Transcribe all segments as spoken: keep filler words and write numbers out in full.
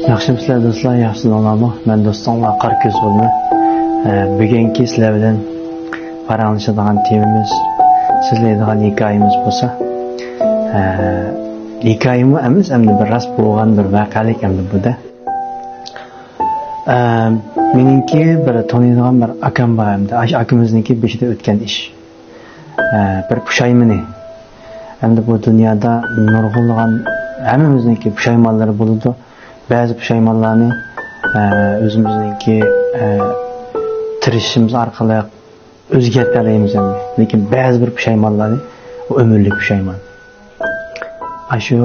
ياخشىمۇسىلەر دوستلار، ياخشىسىزلارمۇ؟ مەن دوستۇڭلار قارا كۆز بولىمەن. ئە، بۈگۈنكى سىلەر بىلەن پاراڭلىشىدىغان تېمىمىز، سۆزلەيدىغان ھېكايىمىز بولسا، ئە، ھېكايىمۇ ئەمەس، ئەمدى بىر راست بولغان بىر ۋەقەلىك ئەمدى بۇ-دە. ئە، مېنىڭكى بىر تونۇيدىغان بىر ئاكام بار ئەمدى. ئاشۇ ئاكىمىزنىڭكى بېشىدا ئۆتكەن ئىش. ئە، بىر پۇشايمىنى. ئەمدى بۇ دۇنيادا نۇرغۇنلىغان ھەممىمىزنىڭكى پۇشايمانلىرى بولىدۇ. بەزى پۇشايمانلارنى، ئە، ئۆزىمىزنىڭكى، ئە، تىرىشىشىمىز ئارقىلىق ئۆزگەرتەلەيمىز ئەمدى. لېكىن بەزى بىر پۇشايمانلارنى ئۇ ئۆمۈرلۈك پۇشايمان. ئاشۇ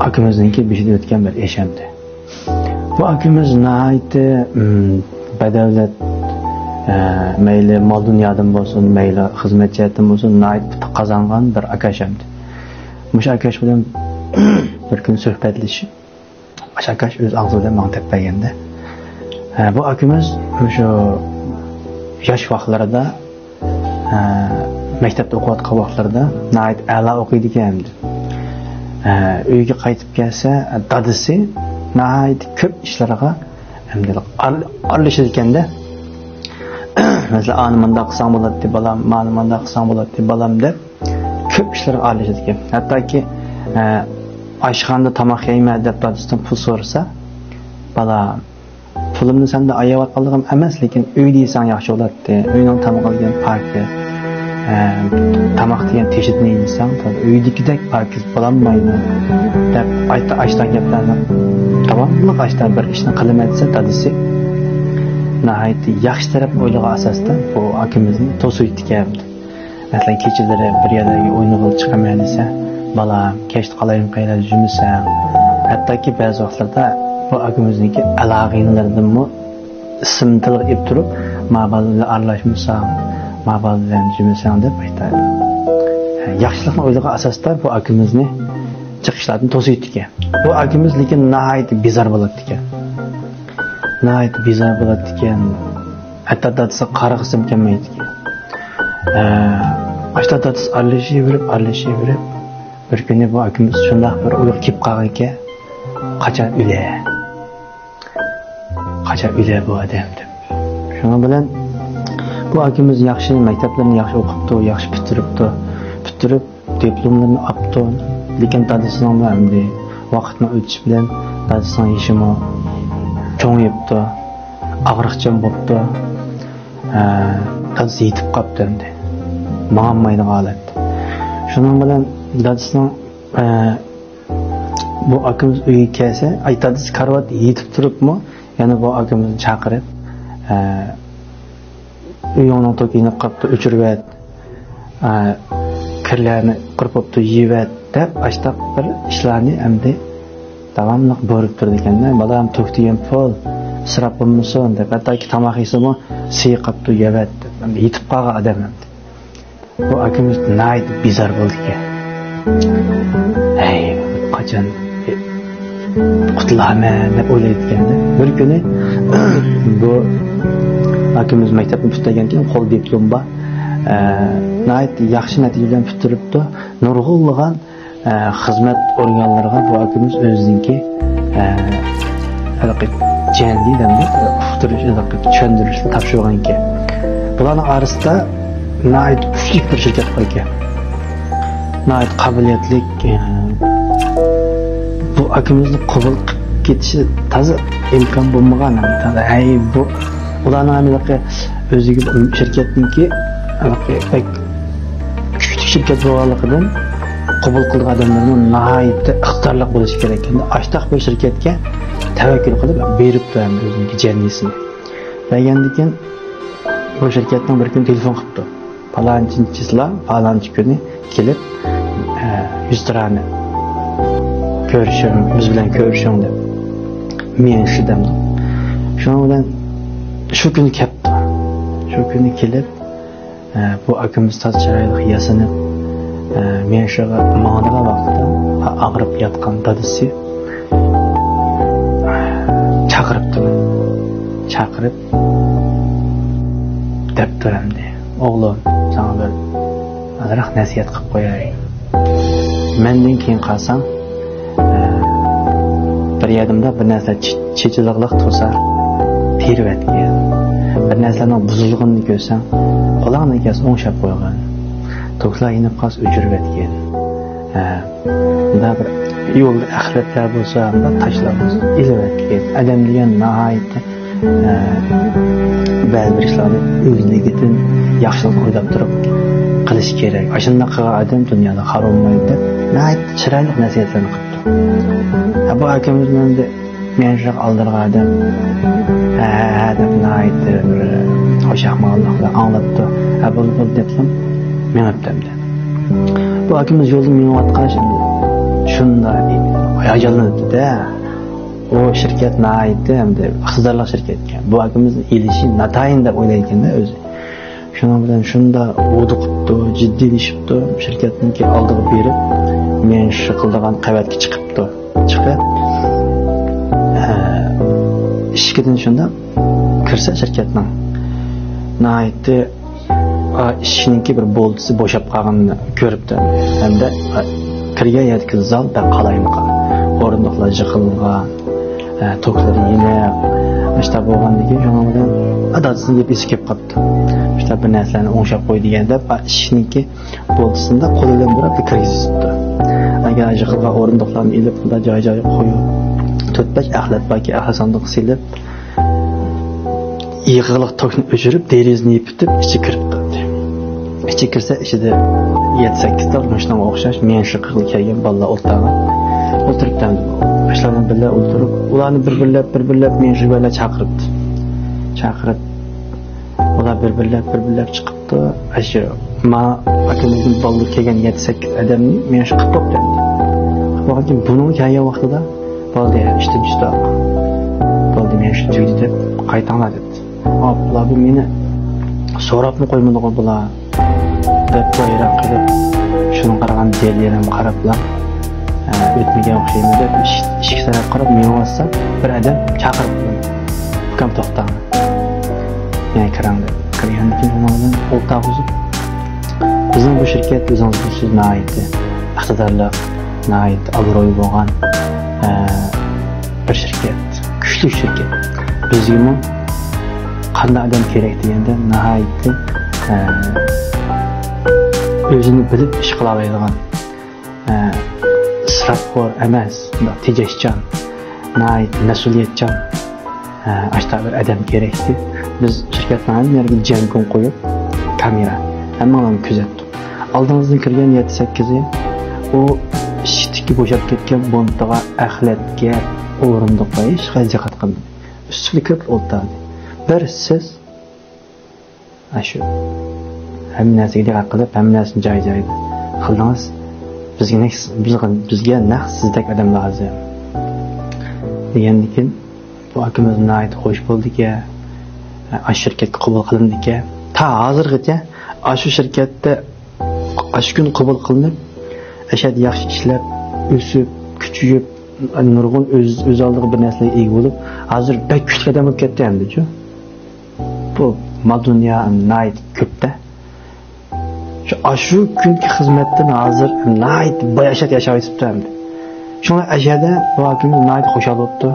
ئاكىمىزنىڭكى بېشىدىن ئۆتكەن بىر ئىش ئەمدى. بۇ ئاكىمىز ناھايىتى، ئىم، بەدەۋلەت، ئە، مەيلى مال دۇنيادىن بولسۇن، مەيلى خىزمەت جەھەتتىن بولسۇن، ناھايىتى پۇتى قازانغان بىر ئاكاش ئەمدى. مۇشۇ ئاكاش بىلەن بىر كۈنى سۆھبەتلىشىپ، ئاشۇ ئاكاش ئۆز ئاغزى بىلەن ماڭا دەپ بەرگەندە، ئە، بۇ ئاكىمىز مۇشۇ ياش ۋاقىتلىرىدا، ئە، مەكتەپتە ئوقۇۋاتقان ۋاقىتلىرىدا ناھايىتى ئەلا ئوقۇيدىكەن ئەمدى. ئە، ئۆيگە قايتىپ كەلسە، دادىسى ناھايىتى كۆپ ئىشلارغا ئەمدى ئار-، ئارىلىشىدىكەندە. مەسىلەن، «ئانى مۇنداق قىلساڭ بولاتتى، بالام، مانى مۇنداق قىلساڭ بولاتتى، بالام» دەپ كۆپ ئىشلارغا ئارىلىشىدىكەن. ھەتتاكى، ئە، ئاشخانىدا تاماق يەيمەن دەپ دادىسىدىن پۇل سورىسا، «بالام، پۇلۇمنى سەندىن ئاياۋاتقانلىقىم ئەمەس، لېكىن ئۆيدە يېسەڭ ياخشى بولاتتى. ئۆينىڭ تامىقى دېگەن پاكىز. ئە، تاماق دېگەن تېشىدىن يېسەڭ، ئۆيدىكىدەك پاكىز بولالمايدۇ» دەپ، ئاشتا-، ئاشتا گەپلەرنى داۋاملىق ئاشتا بىر ئىشنى قىلىمەن دېسە، دادىسى ناھايىتى ياخشى تەرەپ ئويلىغان ئاساستا بۇ ئاكىمىزنى توسۇۋېتىدىكەن. مەسىلەن، كېچىلىرى بىر يەرلەرگە ئوينىغىلى چىقىمەن دېسە، «بالام، كەچتە قالايمىقان يەردە جۈمىسەڭ.» ھەتتاكى بەزى ۋاقىتلاردا بۇ ئاكىمىزنىڭكى ئالاقىلىرىدىنمۇ ئىسىمنى تىلغا ئېلىپ تۇرۇپ، «ما بالا بىلەن ئارىلاشمىساڭ، ما بالا بىلەن جۈمىسەڭ» دەپ ئېيتاي. ياخشىلىقنى ئويلىغان ئاساستا بۇ ئاكىمىزنى جىق ئىشلاردىن توسۇۋېتىدىكەن. بۇ ئاكىمىز لېكىن ناھايىتى بىزار بولاتتىكەن. ناھايىتى بىزار بولاتتىكەن. ھەتتا دادىسىغا قارىغۇسىمۇ كەلمەيدىكەن. ئە، ئاشتا دادىسى ئارىلىشىۋېرىپ، ئارىلىشىۋېرىپ، بىر كۈنى بۇ ئاكىمىز شۇنداق بىر ئويغا كېلىپ قالغانىكەن، «قاچان ئۆلە؟ قاچان ئۆلە بۇ ئادەم؟» دەپ. شۇنىڭ بىلەن بۇ ئاكىمىز ياخشى، مەكتەپلىرىنى ياخشى ئوقۇپتۇ، ياخشى پۈتتۈرۈپتۇ. پۈتتۈرۈپ، دىپلوملىرىنى ئاپتۇ. لېكىن دادىسىنىڭمۇ ئەمدى ۋاقىتنىڭ ئۆتۈشى بىلەن دادىسىنىڭ يېشىمۇ چوڭىيىپتۇ، ئاغرىقچان بوپتۇ. ئە، دادىسى يېتىپ قاپتۇ ئەمدى. ماڭالمايدىغان ھالەت. شۇنىڭ بىلەن دادىسىنىڭ، ئە، بۇ ئاكىمىز ئۆيگە كەلسە، ئاي، دادىسى كارىۋاتتا يېتىپ تۇرۇپمۇ يەنە بۇ ئاكىمىزنى چاقىرىپ، ئە، «ئۆيۈڭنىڭ توكى يېنىپ قاپتۇ، ئۆچۈرۈۋەت. ئە، كىرلەرنى قۇرۇپ بوپتۇ، يېيىۋەت» دەپ، ئاشتاق بىر ئىشلارنى ئەمدى داۋاملىق بۇيرۇپ تۇرىدىكەن. «بالام، توك دېگەن پۇل ئىسراپ بولمىسۇن» دەپ، ھەتتاكى تاماق يېسىمۇ، «سېيىقاپتۇ، يەۋەت» دەپ، ئەمدى يېتىپ قالغان ئادەم ئەمدى. بۇ ئاكىمىز ناھايىتى بىزار بولدىكەن. «ھەي، قاچان قۇتۇلامەن؟» دەپ ئويلايدىكەن. بىر كۈنى بۇ ئاكىمىز مەكتەپنى پۈتتۈرگەن كېيىن، قول دىپلوم بار. ئە، ناھايىتى ياخشى نەتىجە بىلەن پۈتتۈرۈپتۇ. نۇرغۇنلىغان، ئە، خىزمەت ئورگانلىرىغا بۇ ئاكىمىز ئۆزىنىڭكى، ئە، ھېلىقى جەننى دەمدۇ، ئۇقتۇرۇش، ھېلىقى چۈشەندۈرۈشنى تاپشۇرغانىكەن. بۇلارنىڭ ئارىسىدا ناھايىتى كۈچلۈك بىر شىركەت بار ئىكەن. ناھايىتى قابىلىيەتلىك، ئە، بۇ ئاكىمىزنى قوبۇل قىلىپ كېتىشى تازا ئىمكان بولمىغان. ھەي، بۇ، ئۇلارنىڭ ھەممىلىكى ئۆزىگە شىركەتنىڭكى، ھېلىقى بەك كۈچلۈك شىركەت بولغانلىقىدىن، قوبۇل قىلىدىغان ئادەملەرمۇ ناھايىتى ئىقتىدارلىق بولۇشى كېرەك. ئەمدى ئاشتاق بىر شىركەتكە تەۋەككۈل قىلىپ بېرىپتۇ ئەمدى ئۆزىنىڭكى جەننىسىنى. بەرگەندىن كېيىن بۇ شىركەتنىڭ بىر كۈنى تېلېفون قىپتۇ. «پالانچى چىسلا، پالانچى كۈنى كېلىپ، ئە، يۈزتۇرانە كۆرۈشۈڭ، بىز بىلەن كۆرۈشۈڭ» دەپ، مىيەن شۇ دەمدۇ. شۇنىڭ بىلەن شۇ كۈنى كەپتۇ. شۇ كۈنى كېلىپ، ئە، بۇ ئاكىمىز تازا چىرايلىق ياسىنىپ، ئە، مىيەن شۇغا ماڭىدىغان ۋاقتىدا ئاغرىپ ياتقان دادىسى چاقىرىپتۇ. چاقىرىپ دەپتۇ ئەمدى، «ئوغلۇم، ساڭا بىر ئازراق نەسىھەت قىلىپ قوياي. مەندىن كېيىن قالساڭ، ئە، بىر يەردە بىر نەرسە چى-، چېچىلىقلىق تۇرسا، تېرىۋەتكىن. بىر نەرسىلەرنىڭ بۇزۇلغىنىنى كۆرسەڭ، قولۇڭدىن كەلسە ئوڭشاپ قويغىن. توكلار يېنىپ قالسا، ئۆچۈرۈۋەتكىن. ھە. مۇنداق بىر يولدا ئەخلەتلەر بولسا، مۇنداق تاشلار بولسا، ئېلىۋەتكىن. ئادەم دېگەن ناھايىتى، ئە، بەزى بىر ئىشلارنى ئۆزلۈكىدىن ياخشىلىقنى ئويلاپ تۇرۇپ قىلىش كېرەك. ئاشۇنداق قىلغان ئادەم دۇنيادا خار بولمايدۇ دەپ، ناھايىتى چىرايلىق نەسىھەتلەرنى قىلىپتۇ. ھە، بۇ ئاكىمىز مەندە مېنى شۇنداق ئالدىرىغان ئادەم، ھە، ھە، ھە دەپ ناھايىتى بىر خۇش ئەھۋاللىق بىلەن ئاڭلاپتۇ. ھە، بولدى، بولدى دەپلا مېڭىپتۇ ئەمدى. بۇ ئاكىمىز يولدا مېڭىۋاتقاچ، شۇنداق ھاياجانلىنىپتۇ-دە. ئۇ شىركەت ناھايىتى ئەمدى ئىقتىدارلىق شىركەتكەن. بۇ ئاكىمىزنى ئېلىشى ناتايىن دەپ ئويلايدىكەن-دە ئۆزى. شۇنىڭ بىلەن شۇنداق ھودۇقۇپتۇ، جىددىيلىشىپتۇ. شىركەتنىڭكى ئالدىغا بېرىپ، مېنى شۇ قىلىدىغان قەۋەتكە چىقىپتۇ. چىقىپ، ئە، ئىشىكىدىن شۇنداق كىرسە شىركەتنىڭ ناھايىتى، ئا، ئىشىكنىڭكى بىر بولتىسى بوشاپ قالغىنىنى كۆرۈپتۇ. ھەمدە، ئا، كىرگەن يەردىكى زال بەك قالايمىقان. ئورۇندۇقلار يىقىلغان، ئە، توكلىرى يېنىق. ئاشتا بولغاندىن كېيىن شۇنىڭ بىلەن، ئا، دادىسىنى دەپ ئېسى كېلىپ قاپتۇ. ئاشتا بىر نەرسىلەرنى ئوڭشاپ قوي دېگەندە، ئا، ئىشىكنىڭكى بولتىسىنى قولى بىلەن بۇراپ كىرگۈزۈپتۇ. ئەگەر يىقىلغان ئورۇندۇقلارنى ئېلىپ، بۇنداق جاي-جايغا قويۇپ، تۆت-بەش ئەخلەت باركەن، ئەخلەت ساندۇققا سېلىپ، يىقىلغان توكنى ئۆچۈرۈپ، دېرىزىنى يېپىپ، ئىچىگە كىرىپ قالدى. ئىچىگە كىرسە، ئىچىدە يەتتە-سەككىز تال مۇشۇنىڭغا ئوخشاش مېڭىشقا كەلگەن بالىلار ئولتۇرغان. ئولتۇرۇپتۇ ئەمدى. ئاشۇلار بىلەن بىللە ئولتۇرۇپ، ئۇلارنى بىر-بىرلەپ، بىر-بىرلەپ مېڭىشقا چاقىرىپتۇ. چاقىرىپ، ئۇلار بىر-بىرلەپ، بىر-بىرلەپ چىقىپتۇ. ئاشۇ ما ئاكىمىزنىڭ بالىلىرى كەلگەن يەتتە-سەككىز ئادەمنى مېڭىشقا قىلىپ بوپتۇ. قىلىپ بولغاندىن كېيىن بۇنىڭ كەلگەن ۋاقتىدا، بولدى، ئىشتىن چۈشتۇق. بولدى، مېڭىش تۈگىدى دەپ، قايتىڭلار دېدى. ئاپلا بۇ مېنى سوراپمۇ قويمىدىغۇ بۇلار دەپ ۋەيران قىلىپ، شۇنىڭغا قارىغان دېلىرىم قاراپلا، ئە، ئۆتمىگەن ئوخشايمەن دەپ ئىش-، ئىشىككە تەرەپ قاراپ مېڭىۋاتسا، بىر ئادەم چاقىرىپ قويدى. ئۇكام، توختاڭ. يەنە كىرىڭ دەپ. كىرگەندىن كېيىن ئۇنىڭ بىلەن ئولتۇرغۇزۇپ، بىزنىڭ بۇ شىركەت ئۆزىڭىز بىلىسىز ناھايىتى ئىقتىدارلىق، ناھايىتى ئابرۇيى بولغان، ئە، بىر شىركەت، كۈچلۈك شىركەت. بىزگىمۇ قانداق ئادەم كېرەك دېگەندە، ناھايىتى، ئە، ئۆزىنى بىلىپ ئىش قىلالايدىغان، ئە، ئىسراپخور ئەمەس، مۇنداق تېجەشچان، ناھايىتى مەسئۇلىيەتچان، ئە، ئاشۇنداق بىر ئادەم كېرەكتى. بىز شىركەتنىڭ ھەممە يېرىگە جەڭگۇڭ قويۇپ، كامېرا، ھەممىڭلارنى كۆزەتتۇق. ئالدىڭىزدىن كىرگەن يەتتە-سەككىزى ئۇ ئىشىكتىكى بوشاپ كەتكەن بونتىغا، ئەخلەتكە، ئورۇندۇققا ھېچقانداق دىققەت قىلمىدى. ئۈستىدە كۆپ ئولتۇردى. بىر سىز ئاشۇ ھەممە نەرسىگە دىققەت قىلىپ، ھەممە نەرسىنى جاي-جايىدا قىلدىڭىز. بىزگە نەق، بىزگە، بىزگە نەق سىزدەك ئادەم لازىم دېگەندىكىن، بۇ ئاكىمىز ناھايىتى خوش بولدىكەن، ئاشۇ شىركەتكە قوبۇل قىلىندىكەن. تا ھازىرغىچە ئاشۇ شىركەتتە ئاشۇ كۈن قوبۇل قىلىنىپ، ئەشەددىي ياخشى ئىشلەپ، ئۆسۈپ، كۈچىيىپ، نۇرغۇن ئۆز، ئۆز ئالدىغا بىر نەرسىلەرگە ئىگە بولۇپ، ھازىر بەك كۈچلۈك ئادەم بولۇپ كەتتى ئەمدىچۇ. بۇ مال دۇنيا ناھايىتى كۆپتە. شۇ، ئاشۇ كۈنكى خىزمەتتىن ھازىر ناھايىتى باي ئەشەددىي ياشاۋېتىپتۇ ئەمدى. شۇڭا ئەشەددىي بۇ ئاكىمىز ناھايىتى خۇشال بولۇپتۇ.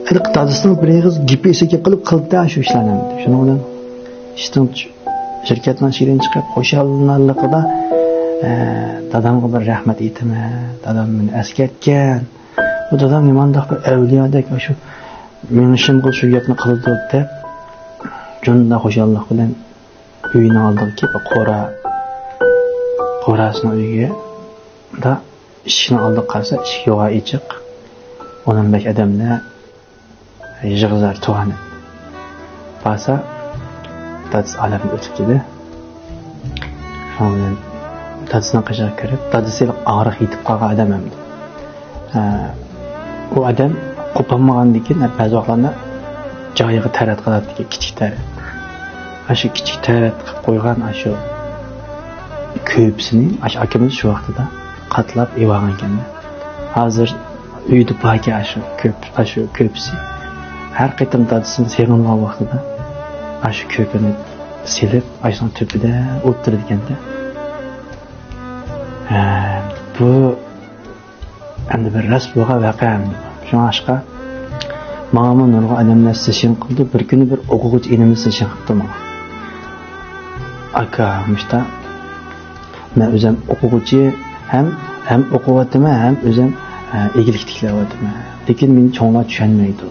ھېلىقى دادىسىنىڭ بىر ئېغىز گېپى ئېسىگە كېلىپ قىلىپتۇ شۇ ئىشلارنى ئەمدى. شۇنىڭ بىلەن ئىشتىن، شىركەتنىڭ ئىشىكىدىن چىقىپ خۇشاللىنارلىقىدا، ئە، دادامغا بىر رەھمەت ئېيتىمەن. دادام مېنى ئەسكەرتكەن. بۇ دادام نېمانداق بىر ئەۋلىيادەك، شۇ مېڭىشىمغا شۇ گەپنى قىلىدۇ دەپ، جۇندا خۇشاللىق بىلەن ئۆيىنىڭ ئالدىغا كېلىپ، قورا، قوراسىنىڭ ئۆيىگە، دا، ئىشىكنىڭ ئالدىغا قارىسا، ئىشىك يوغان ئېچىق. ئون ئون بەش ئادەملەر يىغىزار تۇغانى. بارسا، دادىسى ئالەمدىن ئۆتۈپ كېتىدۇ. شۇنىڭ بىلەن دادىسىنىڭ قېشىغا كىرىپ، دادىسى ئاغرىق يېتىپ قالغان ئادەم ئەمدى. ئە، ئۇ ئادەم قوپالمىغاندىن كېيىن، بەزى ۋاقىتلاردا جايىغا تەرەت قىلاتتىكەن، كىچىك تەرەت. ئاشۇ كىچىك تەرەت قىلىپ قويغان ئاشۇ كۆپىسىنى ئاشۇ ئاكىمىز شۇ ۋاقتىدا قاتلاپ ئېلىۋالغان ئىكەن. ھازىر ئۆيدە باركەن ئاشۇ كۆپ، ئاشۇ كۆپىسى. ھەر قېتىم دادىسىنى سېغىنغان ۋاقتىدا ئاشۇ كۆپىنى سېلىپ، ئاشۇنىڭ تۆپىدە ئولتۇرىدىكەن-دە. ھە، بۇ ئەمدى بىر راست بولغان ۋەقە ئەمدى. شۇڭلاشقا ماڭىمۇ نۇرغۇن ئادەملەر سېشىن قىلدى. بىر كۈنى بىر ئوقۇغۇچى ئىنىمىز سېشىن قىپتۇ ماڭا. «ئاكا، مۇشتا، مەن ئۆزۈم ئوقۇغۇچى، ھەم، ھەم ئوقۇۋاتىمەن، ھەم ئۆزۈم، ئە، ئىگىلىك تىكلەۋاتىمەن. لېكىن مېنى چوڭلار چۈشەنمەيدۇ.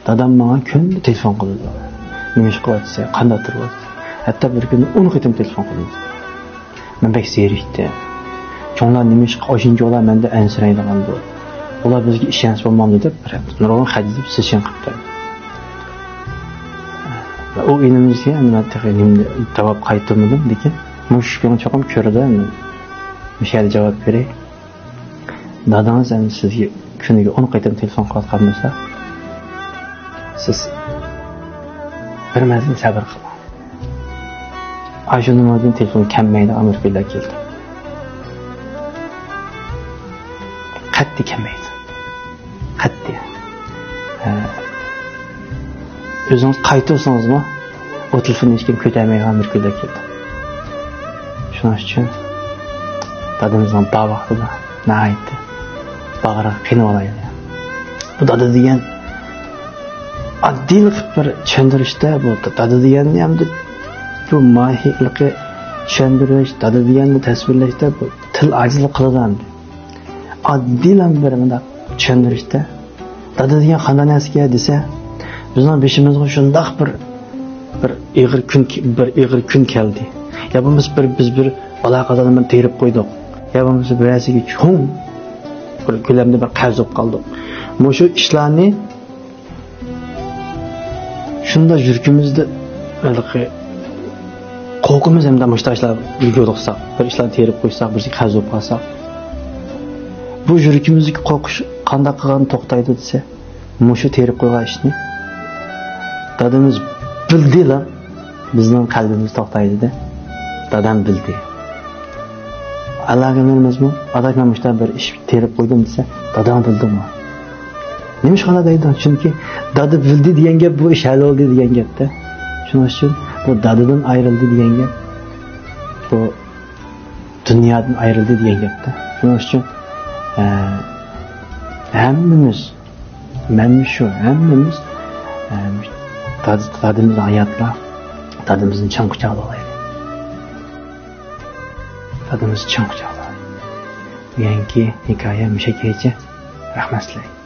دادام ماڭا كۈندە تېلېفون قىلىدۇ. نېمە ئىش قىلىۋاتىسەن؟ قانداق تۇرۇۋاتىسەن؟» ھەتتا بىر كۈندە ئون قېتىم تېلېفون قىلىدۇ. مەن بەك زېرىكتىم. چوڭلار نېمە ئىش، ئاشۇنچىۋالا مەندە ئەنسىرەيدىغاندۇ؟ ئۇلار بىزگە ئىشەنچ بولمامدۇ دەپ بىر نۇرغۇن خەت يېزىپ سېشىن قىپتۇ. ئۇ ئىنىمىزگە مەن تېخى نېمە جاۋاب قايتۇرمىدىم، لېكىن مۇشۇ كۈن چوقۇم كۆردى، مۇشۇ يەردە جاۋاب بېرەي. دادىڭىز ئەمدى سىزگە كۈنىگە ئون قېتىم تېلېفون قىلىۋاتقان بولسا، سىز بىر مەزگىل سەۋر قىلىڭ. ئاشۇ نومۇردىن تېلېفون كەلمەيدىغان بىر كۈنلەر كەلدى. قەتئىي كەلمەيدۇ. قەتئىي. ھە. ئۆزىڭىز قايتۇرسىڭىزمۇ، ئۇ تېلېفوننى ھېچكىم كۆتۈرمەيدىغان بىر كۈنلەر كەلدى. شۇنىڭ ئۈچۈن دادىمىزنىڭ بار ۋاقتىدا ناھايىتى باغرىغا قېنىۋالايلى. بۇ دادا دېگەن ئاددىيلا قىلىپ بىر چۈشەندۈرۈشتە، بۇ دادا دېگەننى ئەمدى بۇ ماھىيلىقى چۈشەندۈرۈش، دادا دېگەننى تەسۋىرلەشتە بۇ تىل ئاجىزلىق قىلىدۇ ئەمدى. ئاددىيلا بىر مۇنداق چۈشەندۈرۈشتە، دادا دېگەن قانداق نەرسىكەن دېسە، بىزنىڭ بېشىمىزغا شۇنداق بىر، بىر ئېغىر كۈن، بىر ئېغىر كۈن كەلدى. يا بولمىسا بىر، بىز بىر ئالاقىدارنى بىر تېرىپ قويدۇق. يا بولمىسا بىرەرسىگە چوڭ بىر كۆلەمدە بىر قەرز بولۇپ قالدۇق. مۇشۇ ئىشلارنى شۇنداق يۈرىكىمىزدە ھېلىقى قورقىمىز ھەمدە مۇشۇنداق ئىشلار يولۇقساق، بىر ئىشلارنى تېرىپ قويساق، بىرسىگە قەرز بولۇپ قالساق، بۇ يۈرىكىمىزدىكى قورقۇش قانداق قىلغان توختايدۇ دېسە، مۇشۇ تېرىپ قويغان ئىشنى دادىمىز بىلدىلا، بىزنىڭ قەلبىمىز توختايدۇ-دە. دادام بىلدى. ئەللەگە مېنىمىزمۇ، ئاداش، مەن مۇشۇنداق بىر ئىش تېرىپ قويدۇم دېسە، داداڭ بىلدىمۇ؟ نېمىشقا ئانداق دەيدۇ؟ چۈنكى دادا بىلدى دېگەن گەپ بۇ ئىش ھەل بولدى دېگەن گەپتە. شۇنىڭ ئۈچۈن بۇ دادىدىن ئايرىلدى دېگەن گەپ بۇ دۇنيادىن ئايرىلدى دېگەن گەپتە. شۇنىڭ ئۈچۈن، ئە، ھەممىمىز، مەنمۇ شۇ، ھەممىمىز، ئە، داد-، دادىمىز ھاياتلا، دادىمىزنى چىڭ قۇچاقلايلى. دادىمىزنى چىڭ قۇچاقلايلى. بۈگۈنكى ھېكايە مۇشۇ يەرگىچە. رەھمەت سىلەرگە.